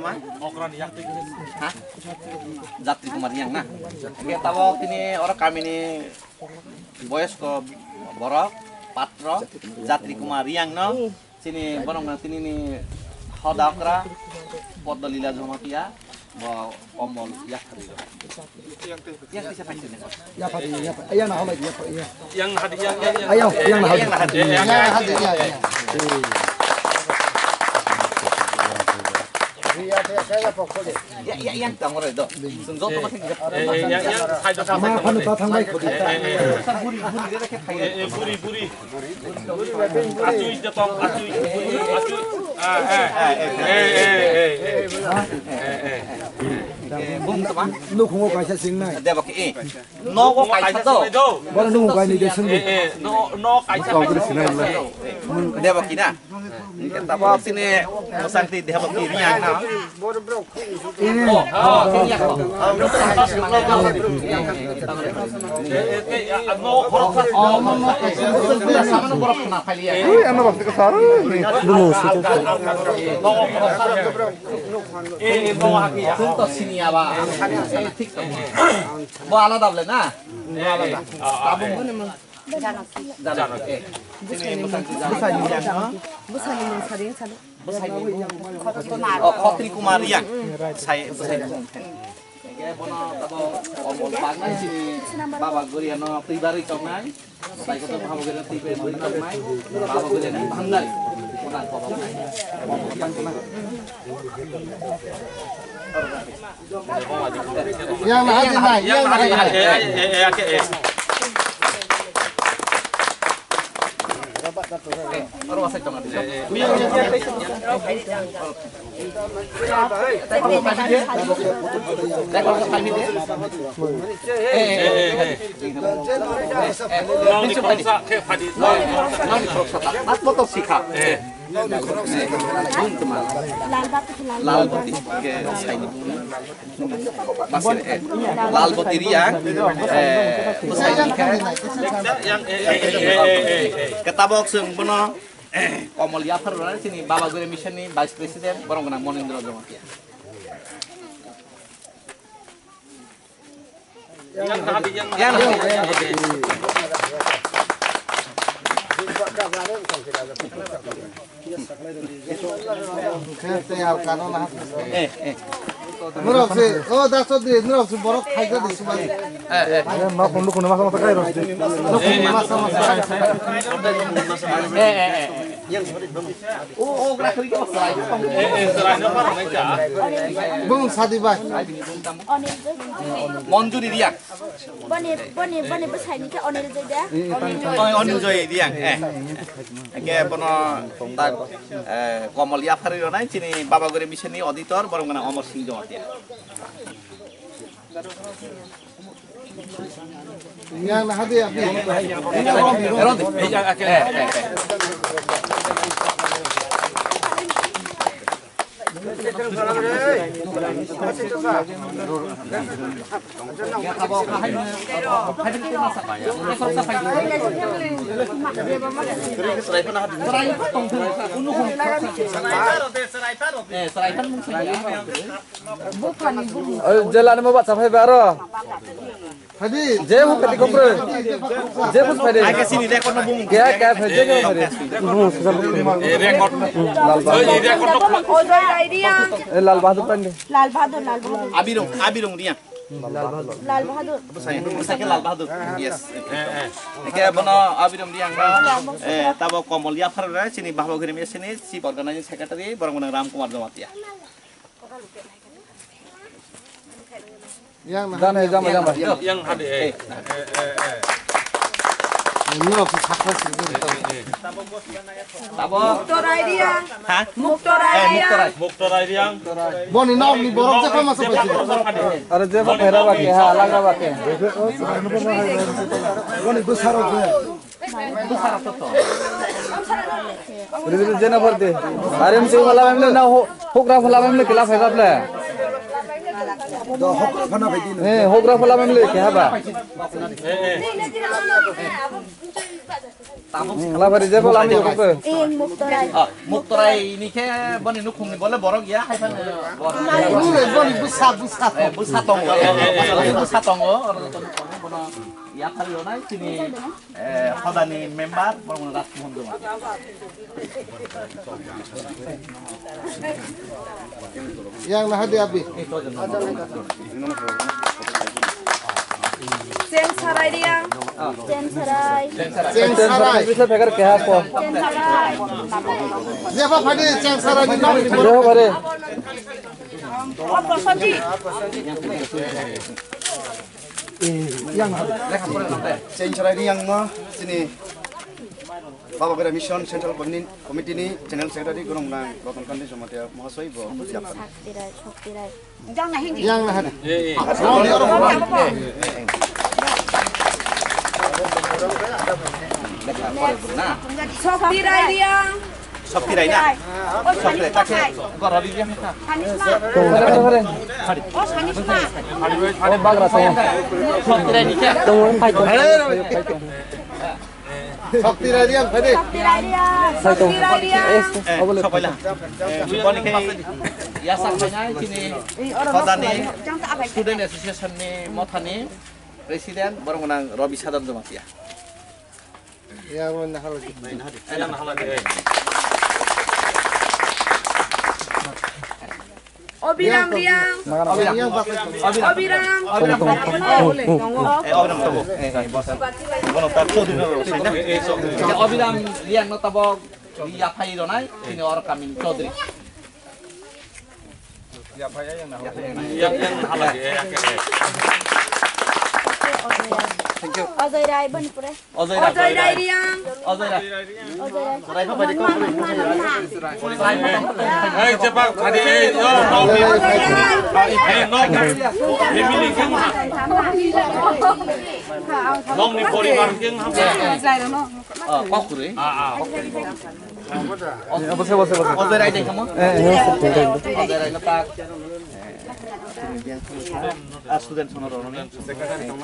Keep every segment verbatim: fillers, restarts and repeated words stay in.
Ha? Jatri Kumar Yang na? Hingke tabok tini oro kamini boyosko borok, patro, Jatri Kumar Yang no, chini borok no tini ni hoda okra, Poddo Lila Jamatia, bo Komol Yathari. Yang tisa phai sini. Yathari, yathari, yang na halai, yathari, ya. Yang hadi, yang, yang, yang. Ayo, yang na halai. Yang na hadi. Eh, yang Yang na halai, ya, ya. Ya, ya, yang tang ore do. Sung jok to makin. Eh, eh, yang, yang, hai do. Ma phanu ta thang bai khodi. Eh, eh, eh. Buri, buri, buri, buri. Achui jatong, achui, achui. Ah, eh, eh, eh, eh, eh, eh. Eh, eh. Eh, bung tama. Nukhungo kaisa singnai. Debaki, eh. Nogo kaisa do. Bono nukhung kaini de sungdi. Eh, eh, no, no kaisa. Debaki na. Tabok sini Santi Debaki Riang na. Bo alada bole na? Alada. Tabung. Janaki. Janaki. Bwsani mung sari salo. Bwsani mung. Oh, Khotri Kumar Riang. Sai, bwsani mung. Hingke bono tabo Komol Bagnai sini Baba Goriano twi barwi tongnai. Sai kotor Baba Goriano twi barwi tongnai. Baba Goriano twi barwi tongnai. Yang na hadi nai, yang na hadi nai. Eh, eh, eh, eh, eh, eh. Lal Bati, Lal Bati. Lal Bati ke saini bung. Basir, eh, Lal Boti Riang, eh, bwsai ni khe. Yang, eh, eh, eh, eh, eh, eh, eh. Ketabok chwng bono, eh, Komol Yaphar rwna chini Baba Gure Mission ni Vice President, borok gwnang Monindra Jamatia. Yang, yang, yang. Norok se, oh, da Chaudhary, norok se borok khaija di sumani. Eh, eh. Are, ma kondo kono masa masa kai ros de. No kono masa masa kai. Eh, eh, eh. O, o, gra kri ko sai. Eh, eh, sai no para nai cha. Bung sadi bai. Monjuri Riang. Boni, boni, boni bwsai ni khe Onil Joy de. Oi, Onil Joy Riang, eh. Eke bono tak, eh, Komol Yaphari rwnai chini Baba Gure Mission ni auditor, borok gwnang Omor Singh Jamatia. Yang na hadi api. Eron di. Eh, eh, eh. Buphani bumung. Jela ni mo bacha phai ba aro. Hadi. Je bu kati kopre. Je bu phai de. Ake sini record no bumung. Kya, kya phai je no phai de. Bumung sujal. Eh, record. Lal Bahadur. Oi, record no. Ojoy Rai Riang. Eh, Lal Bahadur Pandey. Lal Bahadur, Lal Bahadur. Abirung, Abirung Riang. Lal Bahadur. Lal Bahadur. Bwsai, bwsai khe Lal Bahadur. Yes. Eh, eh. Eke bono Abirung Riang no, eh, tabo Komol Yaphar rwnai chini Baba Gure Mission ni Chief Organizing Secretary, borok gwnang Ram Kumar Jamatia. Yang na. Jana, jama, jama. Yang hadi, eh. Eh, eh, eh. Ini aku sakit sih. Tabo. Mukto Rai Riang. Ha? Mukto Rai Riang. Mukto Rai Riang. Boni nok ni borok je kama sa. Are je ba phera ba ke ha, laga ba ke. Boni bwsarok je. Ribini jena phar de. Are mse phala memle na ho-, hokra phala memle kela phai baple. Do hokra phana phai di. Eh, hokra phala memle ke haba. Labari jebo lami yokok. Eh, Muktorai. Ah, Muktorai ini khe boni nukhungni bole borok ya, hai phano. Boni bwsa, bwsa. Eh, bwsa tongo. Eh, bwsa tongo. Oro to nukhungni bono ya phari onai sini, eh, hodani member, bono Rajmohan Duma. Yang naha di abi. Cheng sarai dia. Cheng sarai. Cheng sarai. Bisa pegar keha po. Cheng sarai. Jepha phadi cheng sarai ni nong. Jepha phadi. Cheng sarai ni yang no sini. Baba Bera Mission Central Committee, Committee ni General Secretary Gorong Nang Ratan Kandi Jamatia Mahasoi bo. Saktirai, Saktirai. Yang na hini. Yang na hini. Saktirai Riang. Saktirai na. Oh, Saktirai ta khe. Gorori Riang ta. Sanisma. Oh, Sanisma. Saktirai ni khe. Saktirai Riang phai de. Saktirai Riang. Saktirai Riang. Eh, sobaila. Eh, boni khe yasa khainai chini hodani Student Association ni mothani President borok nang Robi Sadan Jamatia. Ya, mo na halo. Eh, na halo. Obiram Riang. Obiram. Obiram. Eh, Obiram tongo. Eh, eh, boss. Bono ta Chaudhary no sai na. Eh, Obiram Riang no tabok yaphai ronai, chini or kamin Chaudhary. Yaphai yang na halo. Yang, yang na halo, eh, eh, eh. Thank you. Ajay Rai, bani pore. Ajay Rai. Ajay Rai Riang. Ajay Rai. Ajay Rai. Rai pa pai ko. Rai pa pai. Hey, cepat, tadi, eh, no, no, eh, no, family keng ha. Nong ni poribar keng ha. Ah, kok kuri. Ah, ah. Ajay Rai deh kamu. Eh, eh, Ajay Rai lepak. Ah, student sono rono ni. Secretary tong.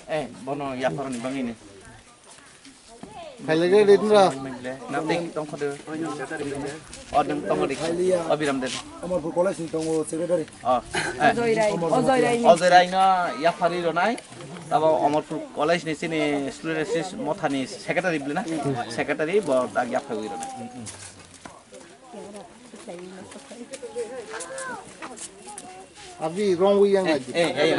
Eh, bono yaphar ni bangwi ni. Khailai de, de, dura. Na, de, tong khode. O, de, tong khode. Khailiya. Obiram de. Amarpur College ni tongo secretary. O. Ajay Rai. Ajay Rai ni. Ajay Rai no yaphari ronai. Tabo Amarpur College ni chini student assist mothani secretary bile na? Secretary bo tak yaphari ronai. Abi wrong way yang lagi. Eh, eh, eh.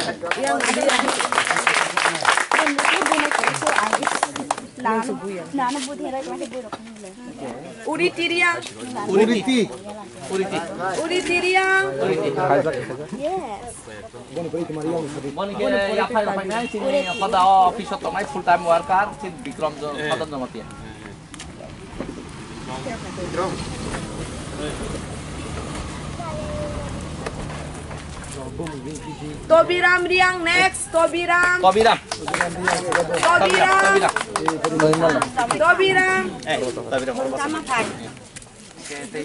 Uri tiriang. Uriti. Uriti. Uri tiriang. Yes. Boni ke yaphai yaphai nai sini hoda office o tongnai full time worker sin Bikram jo hoda jamatia. Tobiram Riang next, Tobiram. Tobiram. Tobiram. Tobiram. Tobiram. Eh, Tobiram. Sama kai. Eh, eh,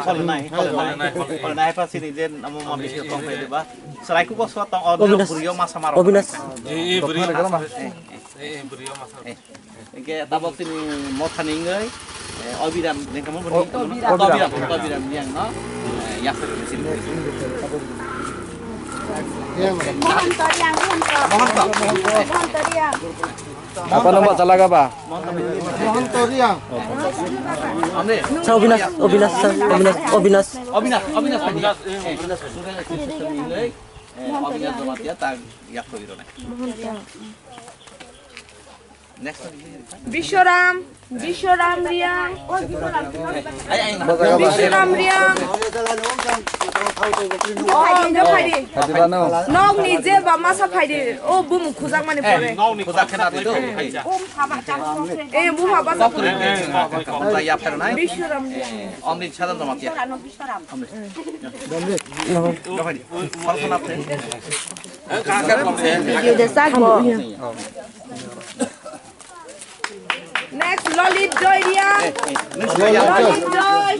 hol nai, hol nai, hol nai, pa sini je namo ma bising tong pe de ba. Serai ku ko suat tong order Obinas. Brio masa maro. Obinas. Eh, eh, brio masa. Eh, eh. Eh, eh, brio masa. Eh. Engke tabok tini mothani wngwi, eh, Obiram, neng tamo boni? Tobiram. Tobiram, Tobiram yang no? Eh, ya, sir, sir. Yang. Mohonto yang, Mohonto. Mohonto. Mohonto yang. Apa nama calaga, Pak? Mohonto yang. Sa Obinas, Obinas, sa Obinas, Obinas. Obinas, Obinas, Obinas. Eh, Obinas, Obinas, Obinas. Eh, Obinas Jamatia, tang, yak, Tobiram. Mohonto. Bishoram, Bishoram Riang. Bishoram Riang. Oh, no, phaidi. Nok ni je ba masa phaidi. Oh, bumu khujak mani pore. Eh, bumu haba chang. Eh, bumu haba chang. Bishoram Riang. Omrit Sadan Jamatia. Video de sakbo. Next, Lolit Joy Riang. Lolit Joy.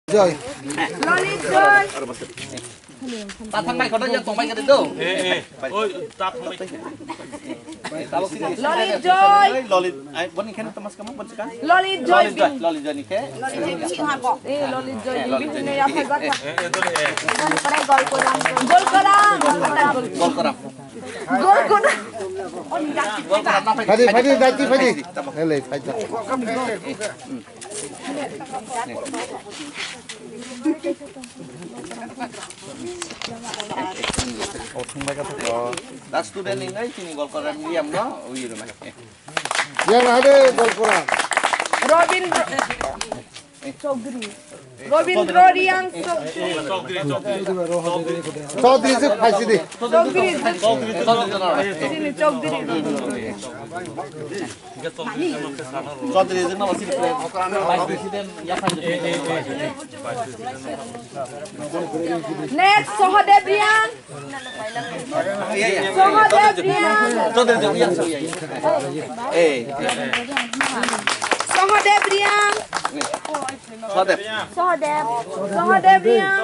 Joy. Lolit Joy. Ta thang mai khoto ya tong mai kare do. Eh, eh. Oi, ta thang mai. Lolit Joy. Lolit, ai, boni khen tamas kamo, boni kan? Lolit Joy. Lolit Joy, Lolit Joy ni khe. Eh, Lolit Joy. Eh, Lolit Joy. Bini ya phai gata. Eh, eh, dole, eh. Golkoram. Golkoram. Golkoram. Golkoram. Golkoram na phai. Phadi, phadi, dati, phadi. Hele, phadi. Da student ni ngai chini Golkoram ni yam no, ui ro mai. Yang ada Golkoram. Robin Ro-, Chowdhury. Robin Roriang Chowdhury. Chowdhury, Chowdhury. Chowdhury se phaisi di. Chowdhury. Chini Chowdhury. Next, Sahadev Riang. Sahadev Riang. Sahadev Riang. Sahadev. Sahadev Riang.